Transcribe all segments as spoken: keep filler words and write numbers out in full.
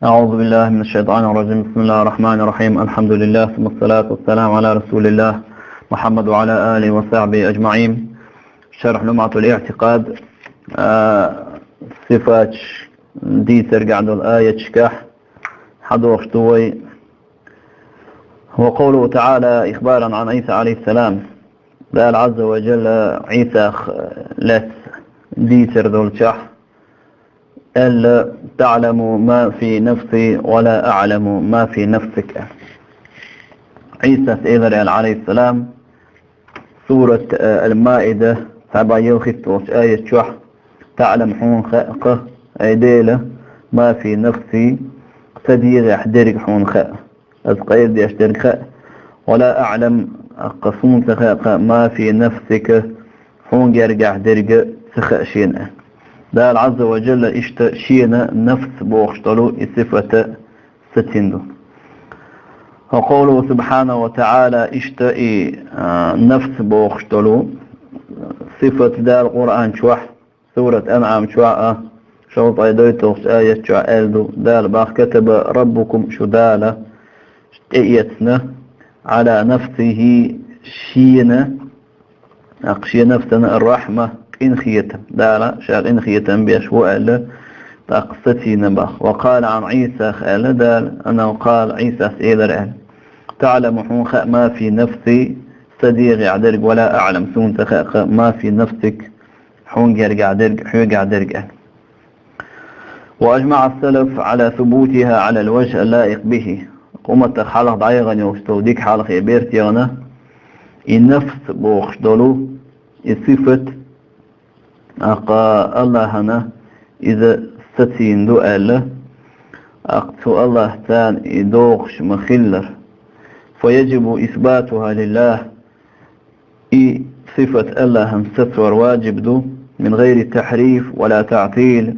أعوذ بالله من الشيطان الرجيم. بسم الله الرحمن الرحيم. الحمد لله، ثم الصلاة والسلام على رسول الله محمد وعلى آله وصحبه أجمعين. شرح لمعة الاعتقاد. آه، صفات دي ترجع دول آية شكاح. حدوخ توي. وقوله تعالى إخبارا عن عيسى عليه السلام. Дала Ӏазза ва Джалла Ӏийсах лаьцна дийцар долчохь, аьлла: «تعلم ما في نفسي ولا أعلم ما في نفسك». Ӏийсас элира аьлла, Ӏалайхиссалам, сурат, э, Ал-Маида, цхьа бӀе ялхитталгӀачу аят чохь: «تعلم», хьуна хаьа-кх, ай Дела, «ما في نفسي», сан дегӀехь дерг хьуна хаьа. Ас къайла деш дерг хаьа. «ولا أعلم», аккха суна ца хаьа-кх, «ما في نفسك», хьуна гергахь дерг ца хаьа шена. Дала Ӏазза ва Джалла иштта шена нафс бохуш долу и сифата сацийна ду. وقوله سبحانه وتعالى, иштта и, а, нафс бохуш долу сифат Дала Къуръан чохь, сурат Анъам чохь а, шовзткъе дойталгӀачу аят чохь аьлла ду, Дала бах: «كتب ربكم», шу Дала тӀеэцна, «على نفسه», шена, аккха шен нафсана, «الرحمة», къинхетам. Дала ша къинхетам беш ву аьлла, тӀаккха сацийна бах. «وقال عن عيسى», аьлла Дала, «أنه قال», Ӏийсас элира аьлла: «تعلم», хьуна хаьа, «ما في نفسي», сан дегӀехь дерг, «ولا أعلم», суна ца хаьа-кх, «ما في نفسك», хьуна гергахь дерг, хьоьгахь дерг аьлла. وأجمع السلف على ثبوتها على الوجه اللائق به. Умматах хьалха дӀаяхана йолуш долу дика хьалхе берт яхана, и нафс бохуш долу и сифат, аккха Аллахьана иза сацийна ду аьлла, аккха цу Аллахьца и догӀуш ма-хиллара. فيجب إثباتها لله. И сифат Аллахьан сацор ваджиб ду, من غير تحريف ولا تعطيل,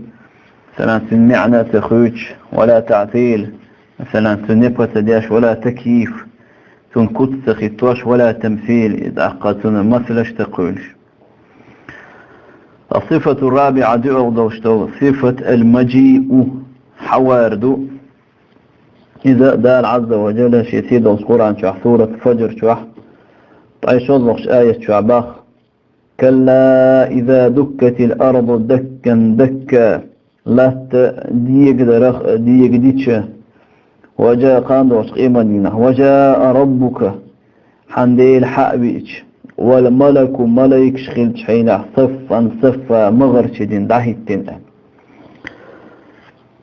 масалан, цуьнан маьӀна ца хуьйцуш, ولا تعطيل, масалан, цуьнан непа ца деш, ولا تكييف, цунна куц ца хӀиттош, ولا تمثيل, и тӀаккха цунна масалаш ца кхуьйлуш. الصفة الرابعة, дуьхьал долуш долу сифат, المجيء, хьавар ду. Иза Дала Ӏазза ва Джалла шен сий долчу Къуръан чохь, сурат Фаджр чохь, ткъе шолгӀачу аят чохь бах: «كلا إذا دكت الأرض دكا دكا». Латта дегадарах а дегадича, «وجاء», кхана долчу къеман дийнахь, «وجاء ربك», хьан Дела хьа а веача, «والملك», малайкаш хилчу хьенехь, «صفا صفا», магӀарчу дина дӀахӀиттина.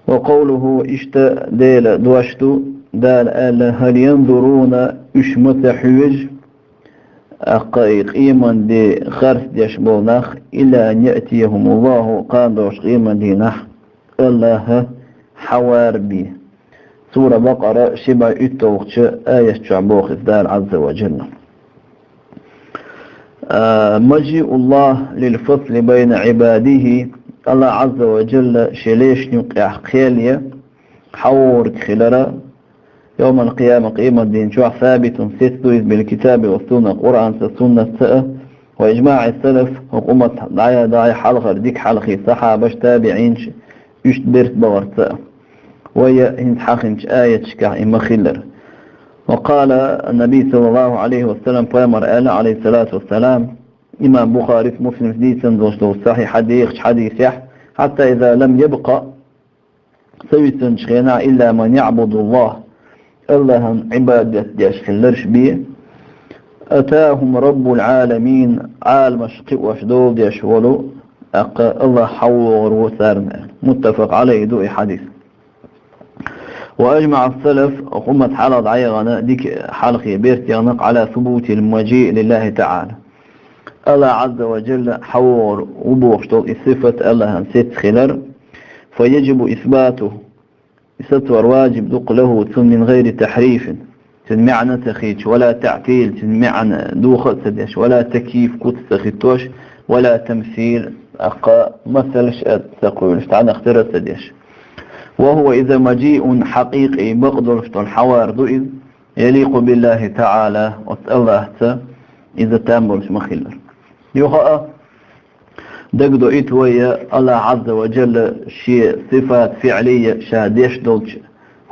وقوله, иштта Делан дош ду, Дала аьлла: «هل ينظرون», уьш ма ца хьоьжу, аккха и къеман де харц деш болу нах, «إلا أن يأتيهم الله», кхана долчу къеман дийнахь Аллахь хьавар бен. Сура Бакъара ши бӀе уьтталгӀачу аят чохь боху иза Дала Ӏазза ва Джалла. А, مجيء الله للفصل بين عباده, Аллах Ӏазза ва Джалла шен лешна юккъехь кхел ян, хьавогӀург хилара, يوم القيامة, къемат дийна чохь, ثابت, сецна ду иза, بالكتاب والسنة, Къуръанца, суннатца а, وإجماع السلف, хӀокху уммат дӀа-, дӀа-, хьалхара дика хьалхе сахьабаш, табиӀинаш, уьш берт бахарца а. Вай хӀинца хьахинчу аяташкахь и ма-хиллара. وقال النبي صلى الله عليه وسلم, пайхамар аьлла, Ӏалайхиссалату вассалам, имам Бухарис, Муслимс дийцина долуш долу сахьихь хьадехачу хьадисехь: «حتى إذا لم يبق», ца висинчу хенахь, «إلا من يعبد الله», Аллахьан Ӏибадат деш хилларш бен, «أتاهم رب العالمين», Ӏаламаш кхиош дола деш волу, тӀаккха Аллах хьавогӀур ву царна. متفق عليه ду и хьадис. وأجمع السلف, хӀокху уммат хьалха дӀаяхана, дика хьалхе берт яхана, على ثبوت المجيء لله تعالى. Аллах Ӏазза ва Джалла хьавогӀур ву бохуш долу и сифат Аллахьан сецна хилар, فيجب إثباته, и сацор ваджиб ду-кх, له, цунна, من غير تحريف, цуьнан маьӀна ца хеташ, ولا تعطيل, цуьнан маьӀна духа а ца деш, ولا تكييف, куц ца хӀиттош, ولا تمثيل, тӀаккха масалш а ца кхуьйлуш, цхьаннах тера а ца деш. وهو, иза, مجيء حقيقي, бакъдолуш долу хьавар ду иза, يليق بالله تعالى, оцу Аллахьца иза там болуш ма-хиллара. Юха а дагадоуьйту вай Аллах Ӏазза ва Джалла шен сифат фиӀлийя ша деш долчу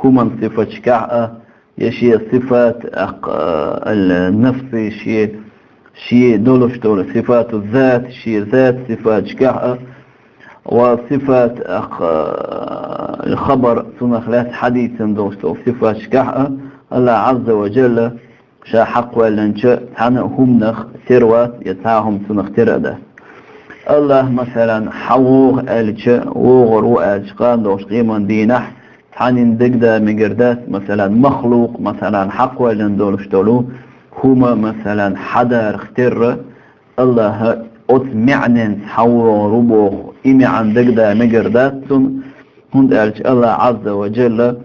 хӀуман сифаташкахь а, я шен сифат, аккха, ал-нафси, шен, шен долуш долу сифату зат, шен зат сифаташкахь а, ва сифат, аккха, ал-хабар, цунах лаьцна хьадийцина долуш долу сифаташкахь а, Аллах Азза ва Джалла ша хьакхваьллинчу цхьана а хӀуманах тера вац, я цхьа а хӀума цунах тера а дац. Аллах, масалан, хьан вогӀу аьлча, вогӀур ву аьлча, кхана долуш къеман дийнахь, цхьаннан дагадала мегар дац, масалан, махлукъ, масалан, хьакхваьллина долуш долу хӀума, масалан, хьадарах терра, Аллаха оцу маьӀненца хьан вогӀур ву боху, и маьӀна дагадала мегар дац цунна, хӀунда аьлча Аллах Азза ва Джалла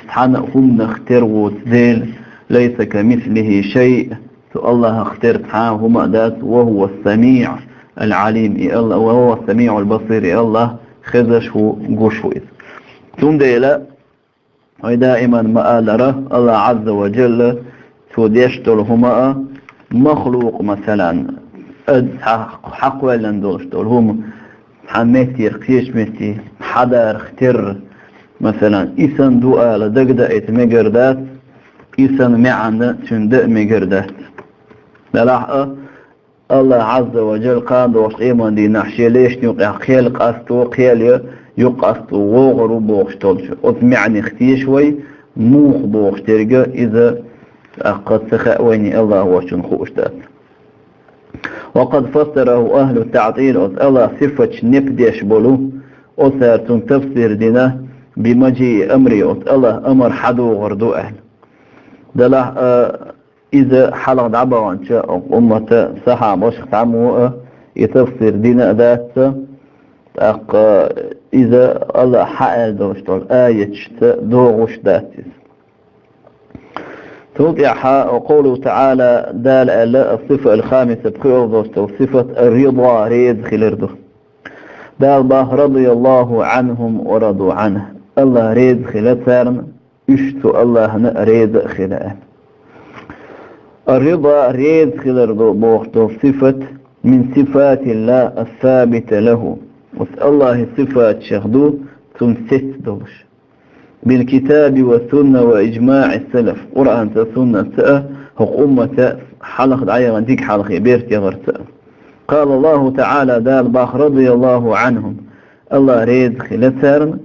цхьана а хӀуманах тера воцу Дела, лайса камислихи шай, цу Аллахах тера цхьа а хӀума а дац, ва хӀува ас-самиӀ ал-Ӏалим, и Алла-, ва хӀува ас-самиӀул басир, и Аллах хезаш ву, гуш ву иза. Цундела вай даиман ма-аллара, Аллах Азза ва Джалла цо деш долу хӀума а, махлукъ, масалан, ад-, хьа-, хьакхваьллина долуш долу хӀума, цхьана меттера кхечу метте хьадарах терра, масалан, и санна ду ала дагадаийта мегар дац, и санна маьӀна цуьнан даа мегар дац. Делахь а, Аллах Азза ва Джалла кхана долуш къеман дийнахь шен лешна юкъехь кхел къасто, кхел я юкъа къасто вогӀур ву бохуш долчу оцу маьӀнех теша вай, муха бохуш дерг иза, тӀаккха ца хаьа вайна, Аллах воцчунна хууш дац. Ва къад фассараху ахлу таътил, оцу Аллах сифаташ непдеш болу, оцара цунна тафсир дина, би мажии амри, оцу Аллах амар хьадогӀур ду аьлла. Делахь а, иза хьалха дӀабаханчу уммата сахьабашка цхьаммо а и тафсир дина а дац, тӀаккха иза Аллах хьааьлла долуш долу аяташца догӀуш дац иза. Цул тӀаьхьа, ва къовлуху таӀала, Дала аьлла, ас-сифа ал-хамиса, пхоьалгӀа долуш долу сифат ар-рида, реза хилар ду. Дала боху, радияллаху Ӏанхум ва раду Ӏанху, Аллах реза хила царна, уьш цу Аллахьна реза а хила аьлла. Ар-рида, реза хилар ду бохуш долу сифат, мин сифатиллах ас-сабита лаху, оцу Аллахьан сифатех ду, цунна сецца долуш. Бил-китаби ва сунна ва иджмаӀи салаф, Къуръанца а, суннатца а, хӀокху уммата хьалха дӀаяхана дика хьалхе берт яхарца а. Къала Аллаху таӀала, Дала боху, радияллаху Ӏанхум, Аллах реза хила царна,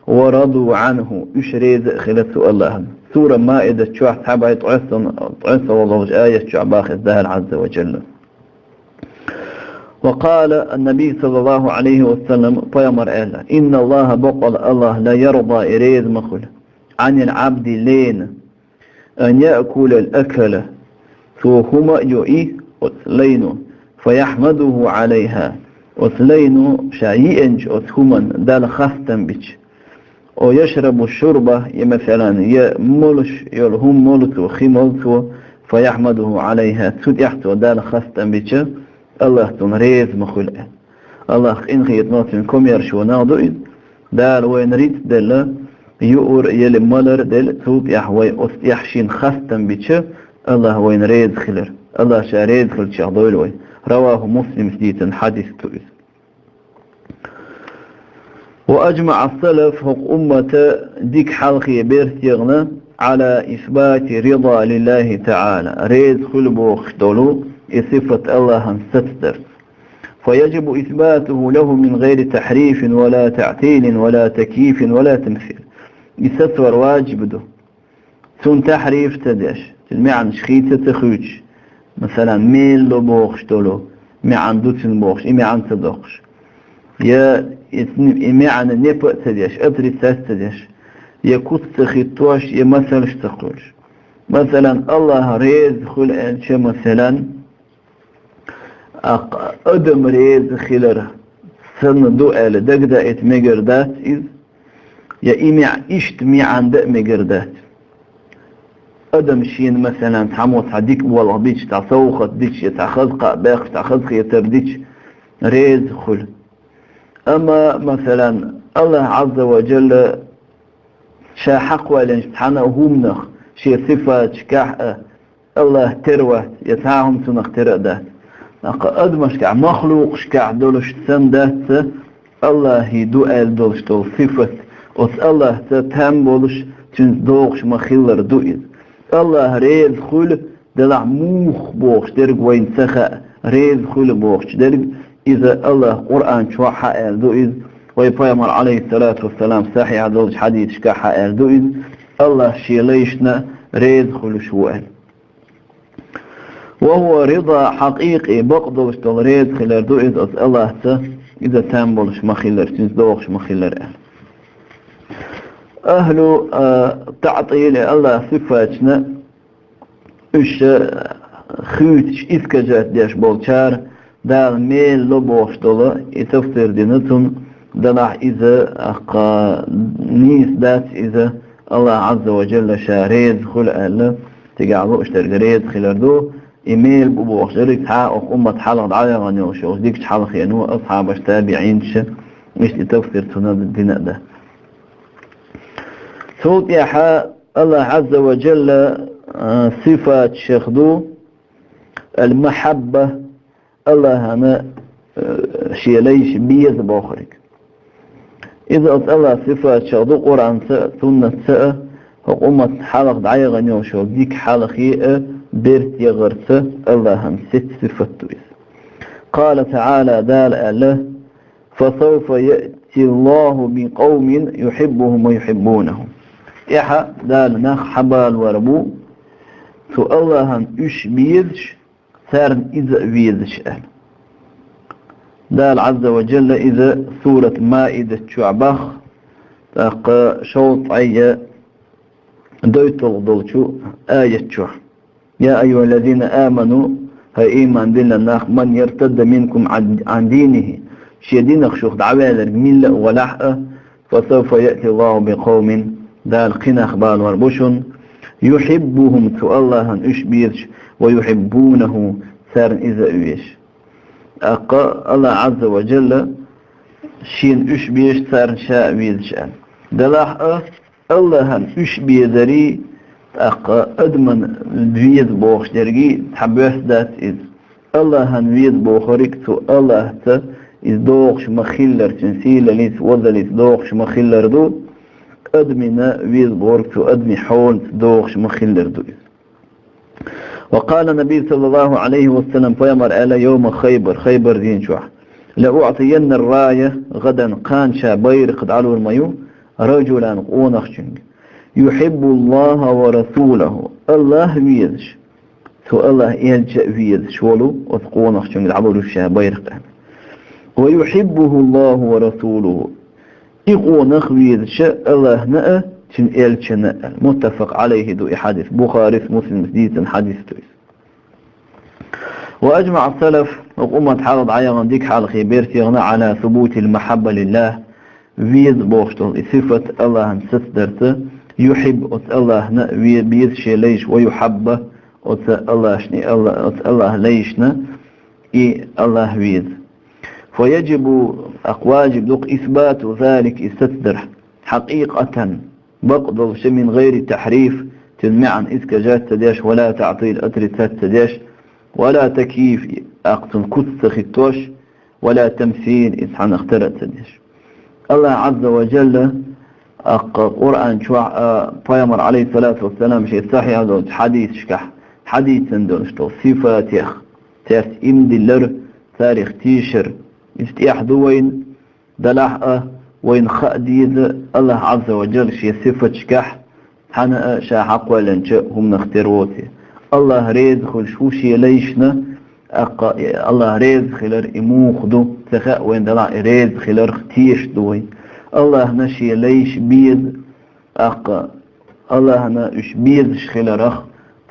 ва раду Ӏанху, уьш реза а хила цу Аллахьна. Сура Маидат чохь цхьа бӀе ткъаьсса, ткъаьсса волчу аят чохь боху иза Дала Ӏазза ва Джалла. Ва къала ан-Наби саллаллаху Ӏалайхи ва саллам, пайхамар аьлла: «Инна Аллаха, бакъволу Аллах, ла ярда, и реза ма хуьлу, Ӏанил Ӏабди, лайна, ан яъкулал акла, цо хӀума а йо и, оцу лайно, фа яхьмадуху Ӏалайха, оцу лайно ша йиъначу оцу хӀуманна Далла хастам бича». О яшрабу шурба, я, масалан, я молуш йолу хӀума молу цо, хи молу цо, фа яхьмадуху Ӏалайха, цу тӀехь цо Далла хастам бича, Аллах цунна реза ма хуьлу аьлла. Аллах къинхетамах цуьнан комаьршонах ду иза. Дала вайна рицкъ делла, юур а, яли малар а делла, цул тӀехь вай оцу тӀехь шена хастам бича, Аллах вайна реза хилар. Аллах ша реза хилчех дойла вай. Раваху Муслимс дийцина хьадис ду иза. Ва аджмаӀа салаф, хӀокху уммата дика хьалхе берт яхана, Ӏала исбати рида лиллахи таӀала, реза хуьлу бохуш долу и сифат Аллахьан сацдар. Фа яжибу исбатуху лаху мин гӀайри тахьрифин ва ла таътилин ва ла такйифин ва ла тамсил. И сацор ваджиб ду. Цунна тахьриф ца деш, цуьнан маьӀнаш хийца ца хуьйцуш, масалан, мел ло бохуш долу маьӀна ду цуьнан бохуш, и маьӀна ца доккхуш. Я и, и маьӀна непа а ца деш, отрицать ца деш, я куц ца хӀиттош, я масалш ца кхуьлуш. Масалан, Аллах реза хуьлу аьлча, масалан, Аккха адам реза хилар санна ду аьлла, дагадаийта мегар дац иза, я и маьӀ-, иштта маьӀна дан а мегар дац. Адам шена, масалан, цхьаммо цхьа дика болх бича, цхьа совгӀат дича, я цхьа хаза кхаъ баьккхича, цхьа хазахетар дича, реза хуьлу. Амма, масалан, Аллах Ӏазза ва Джалла ша хьакхваьллинчу цхьана а хӀуманах, шен сифаташкахь а, Аллах тера вац, я цхьа а хӀума цунах тера а дац. Аккха адамашкахь, махлукъашкахь долуш санна дац, Аллахьан ду аьлла долуш долу сифат, оцу Аллахьца там болуш, цуьнца догӀуш ма-хиллара ду иза. АллахӀ реза хуьлу, делахь муха бохуш дерг вайна ца хаьа, реза хуьлу бохуш дерг, иза АллахӀа Къуръан чохь хьааьлла ду иза, вай пайхамар, Ӏалайхиссалату вассалам, сахьихь долчу хьадисашкахь хьааьлла ду иза, АллахӀ Шен лайшна реза хуьлуш ву аьлла. «Ва хӀуа рида хьакъикъи», бакъдолуш долу реза хилар ду иза оцу АллахӀца, иза там болуш ма-хиллара, цуьнца догӀуш ма-хиллара аьлла. Ахьлу, а, таътили, АллахӀа сифаташна уьш, а, хуьйцуш, искажать деш болчара Дала мел ло бохуш долу и тафсир дина цунна, делахь иза, аккха, нийса дац иза, АллахӀ Ӏазза ва Джалла Ша реза хуьлу аьлла, цигахь лууш дерг реза хилар ду, и мел бу бохуш дерг цхьа а оцу уммат хьалха дӀаяхана йолуш йолчу дикачу хьалхено, асхьабаш, табиӀинчаша, иштта и тафсир цунна дина а дац. Цул тӀаьхьа АллахӀ Ӏазза ва Джалла, а, сифаташах ду ал-махьабба, АллахӀана, а, Шен лайш беза бохург. Иза оцу АллахӀа сифаташах ду, Къуръанца а, суннатца а, хӀокху уммат хьалха дӀаяхана йолуш йолу дика хьалхе а берт яхарца АллахӀан сет-сифат ду иза. Къала ТаӀала, Дала аьлла: «Фасавфа яъти Аллаху бикъавмин юхиббухум ва юхиббунаху». ТӀаьхьа Дала нах хьабалавар бу, цу АллахӀан уьш безаш, царна иза а везаш аьлла. Дала Ӏазза ва Джалла иза сурат Маидат чохь бах, тӀаккха шовзткъе дойталгӀа долчу аят чохь. «Я айюхаллазина аману», хӀай ийман диллина нах, «ман яртадда минкум ан, ан динихи», шен динах шух дӀаваьлларг милла а валахь а, «фасавфа яъти Аллаху бикъавмин», Дала кхин нах балавар бу шуна, «юхиббухум», цу АллахӀан уьш безаш, «ва юхиббунаху», царна иза а везаш. ТӀаккха АллахӀ Ӏазза ва Джалла Шена уьш безаш, царна Ша а везаш аьлла. Делахь а, АллахӀан уьш безарий, тӀаккха адаман веза бохуш дерг цхьа боьсса дац иза. АллахӀан веза бохург цу АллахӀца иза догӀуш ма-хиллара, Цуьнан сийлаллица, вазаллица догӀуш ма-хиллара ду, адамина веза бохург цу адамийн хьолаца догӀуш ма-хиллара ду иза. Ва къала Наби саллаллаху Ӏалайхи ва саллам, пайхамар аьлла йовма Хайбар, Хайбар дийна чохь: «Ла уътиянна рая», гӀадан кхана ша байракх дӀалур ма ю, «раджулан», къонахчуьнга, «юхиббу Аллаха ва расулаху», АллахӀ везаш, цу АллахӀ элча а везаш волу, оцу къонахчуьнга дӀалур ю ша байракх аьлла. «Ва юхиббуху Аллаху ва расулуху». И къонах везаш АллахӀна а, Цуьнан элчана а. Муттафакъ Ӏалайхи ду и хьадис. Бухарис, Муслимс дийцина хьадис ду иза. Ва аджмаъа салаф, хӀокху уммат хьалха дӀаяхана дика хьалхе берт яхана, Ӏала субутил махьабба лиллах, веза бохуш долу и сифат АллахӀан сацдарца, юхибб, оцу АллахӀна ве-, беза шен лайш, ва юхабба, оцу АллахӀшна и Алла-, оцу АллахӀ лайшна и АллахӀ веза. Фа яджибу, аккха важиб ду-кх, исбату залик, и сацдар, хьакъикъатан, бакъдолуш, мин гӀайри тахьриф, цуьнан маьӀна искажать ца деш, ва ла таътил, отрицать ца деш, ва ла такйиф, аккха цунна куц ца хӀиттош, ва ла тамсил, иза цхьаннах тара а ца деш. АллахӀ Ӏазза ва Джалла, аккха Къуръан чохь а, пайхамар, Ӏалайхиссалату вассалам, шен сахьихь долчу хьадисашкахь хьадийцина долуш долу сифатех, цаьрца иман диллар, царах тешар, иза тӀехь ду вайна, делахь а, вайна хаа деза АллахӀ Ӏазза ва Джалла шен сифаташкахь цхьана а ша хьакхоьллинчу хӀуманах тера воций. АллахӀ реза хуьлуш ву шен лайшна, аккха АллахӀ реза хилар и муха ду, ца хаьа вайна, делахь и реза хиларх тешаш ду вай. АллахӀна шен лайш беза, аккха АллахӀна уьш безаш хиларх,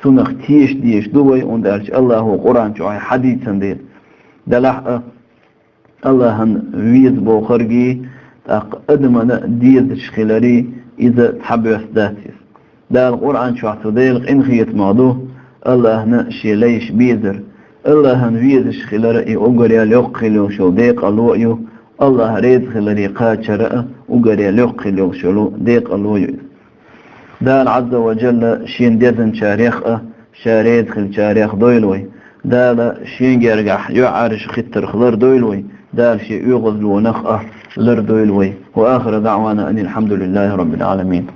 цунах тешаш дезаш ду вай, хӀунда аьлча АллахӀа Къуръан чохь хьадийцина дела. Делахь а, АллахӀан веза бохургий, тӀаккха адамана а дезаш хиларий, иза цхьа боьсса дац иза. Дала Къуръан чохь цу Делан къинхетамах ду АллахӀна шен лайш безар. АллахӀан везаш хилар и уггаре лоькха хила йолуш йолу декъало а ю, АллахӀ реза хиларе кхачар а уггаре лоькха хила йолуш йолу декъало а ю иза. Дала Ӏазза ва Джалла Шена дезначарех а, Ша реза хиллачарех дойла вай. Дала Шен гергахь юьхьӀаьржа хиттарх лардойла вай. Дала Шен оьгӀазлонах а лардойла вай. Ва ахиру даъвана анил хьамдулиллахи раббил Ӏаламин.